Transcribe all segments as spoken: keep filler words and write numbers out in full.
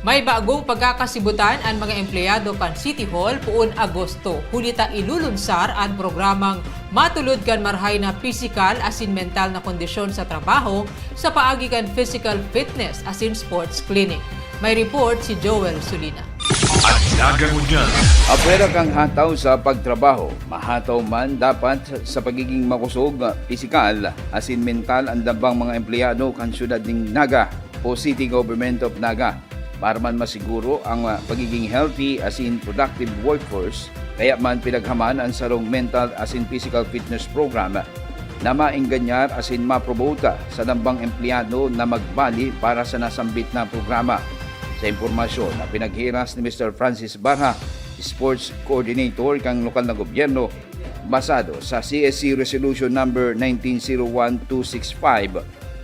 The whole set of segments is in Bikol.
May bagong pagkakasibutan an mga empleyado kan City Hall poon Agosto, huli ta ilulunsar an programang matulod kan marahay na pisikal asin mental na kondisyon sa trabaho sa paagi kan physical fitness asin sports clinic. May report si Joel Sulina. An Nagangunyan. Apwera kang hataw sa pagtrabaho, mahataw man dapat sa pagiging makusog, pisikal, asin mental an lambang mga empleyado kan syudad nin Naga o City Government of Naga. Para man masiguro ang ah, pagiging healthy asin productive workforce, kaya man pinaghaman an sarong mental asin physical fitness program na maenganyar asin mapromote sa lambang empleyado na magbali para sa nasambit na programa. Sa impormasyon na pinaghiras ni Mister Francis Barha, Sports Coordinator kan lokal na gobyerno, basado sa C S C Resolution Number nineteen zero one two six five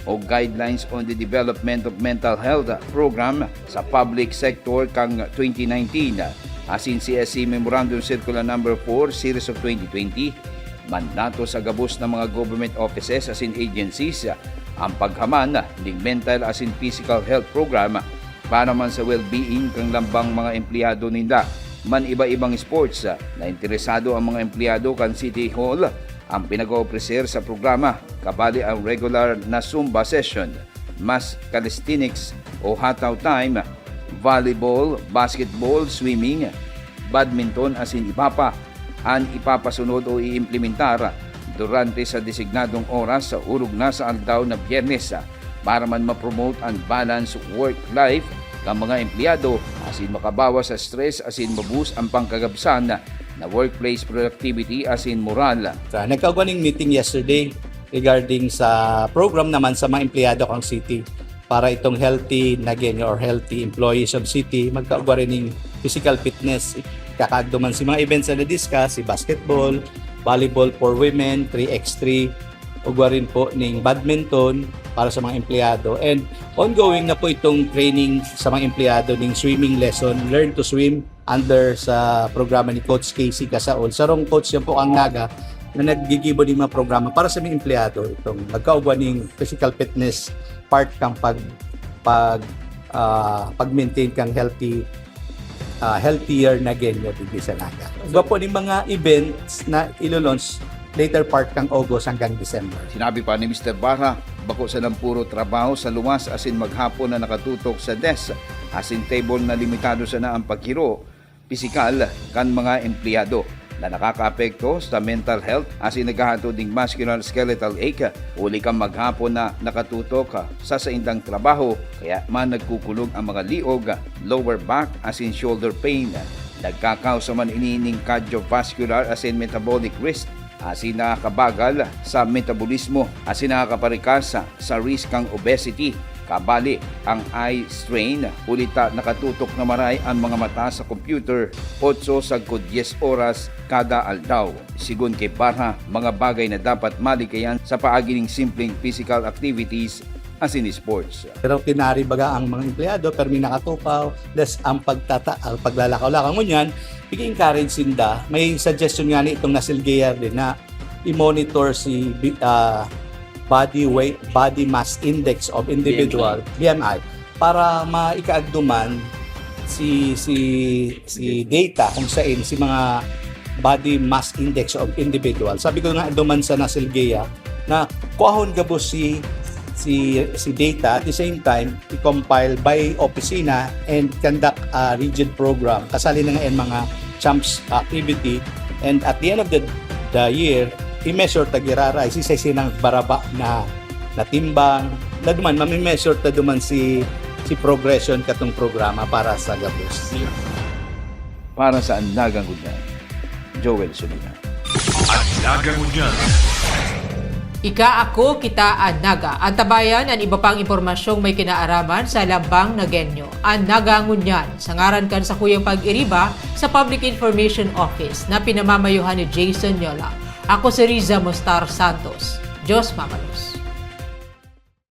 o Guidelines on the Development of Mental Health Program sa Public Sector kan twenty nineteen, asin C S C Memorandum Circular Number four Series of twenty twenty, mandato sa gabos na mga government offices asin agencies ang paghaman ning mental asin physical health program para man sa well-being kan lambang mga empleyado ninda. Man iba-ibang sports na interesado ang mga empleyado kan City Hall ang pinag-oofreser sa programa, kabali ang regular na Zumba session, mass calisthenics o hataw time, volleyball, basketball, swimming, badminton asin iba pa, an ipapasunod o iimplementar durante sa designadong oras sa urog na sa aldaw na Biyernes, para man ma-promote an balance work-life kan mga empleyado asin makabawas sa stress asin ma-boost an pangkagabsan na workplace productivity asin moral. Sa nagkaugwa ning meeting yesterday regarding sa program naman sa mga empleyado kan city para itong healthy Nagueño or healthy employees of city, magkaugwa rin ning physical fitness. Kakaagdo man si mga events na na-discuss, si basketball, volleyball for women, three x three, ugwa rin po ning badminton para sa mga empleyado. And ongoing na po itong training sa mga empleyado ning swimming lesson, learn to swim under sa programa ni Coach Casey Casaol. Sarong coach yan po ang Naga na naggigibo ning mga programa para sa mga empleyado. Itong magkaugwa ning physical fitness part kang pag, pag, ah, pag-maintain kang healthy, ah, healthier Nagueño digdi sa Naga. Iba po ning mga events na ilo-launch later part kang August hanggang December. Sinabi pa ni Mister Barra, bako sanang puro trabaho sa luwas asin maghapon na nakatutok sa desk asin table na limitado sana ang paghiro pisikal kan mga empleyado na nakakaapekto sa mental health asin naghahatod ning muscular skeletal ache huli kan maghapon na nakatutok sa saindang trabaho, kaya man nagkukulog ang mga liog, lower back asin shoulder pain. Nagkakausa man ini ning cardiovascular asin metabolic risk asin nakakabagal sa metabolismo asin nakakaparikas sa risk kan obesity. Kabali ang eye strain, huli ta nakatutok na maray an mga mata sa computer otso sagkod dyes oras kada aldaw. Sigon ki Barha, mga bagay na dapat malikayan sa paagi ning simpleng physical activities asin sports. Pero tinari baga ang mga empleyado, permi nakatukaw, less ang pagtata, ang paglalakaw-lakaw. Ngunyan, pig-encourage sinda. May suggestion nga ni itong nasilgiyan din na i-monitor si bi- ah, body weight, body mass index of individual, B M I, para maikaagduman si si si data kung sain si mga body mass index of individual. Sabi ko nga duman sa nasilgiya na kuahon gabos si si si data at the same time i-compile by opisina and conduct a rigid program. Kasali na nga yan mga champs activity and at the end of the, the year, i-measure ta giraray si sa sinang baraba na natimbang, na duman mami-measure ta duman si si progression katong programa para sa gabos. Para sa Andagang Gudnan, Joel Sulina. Andagang Gudnan. Ika, ako, kita, an Naga. Antabayan an iba pang impormasyong may kinaaraman sa Lambang Nagueño. An Naga ngunyan, sa ngaran kan sakuyang pag-iriba sa Public Information Office na pinamamayohan ni Jason Yola. Ako si Riza Mostar Santos. Diyos mabalos.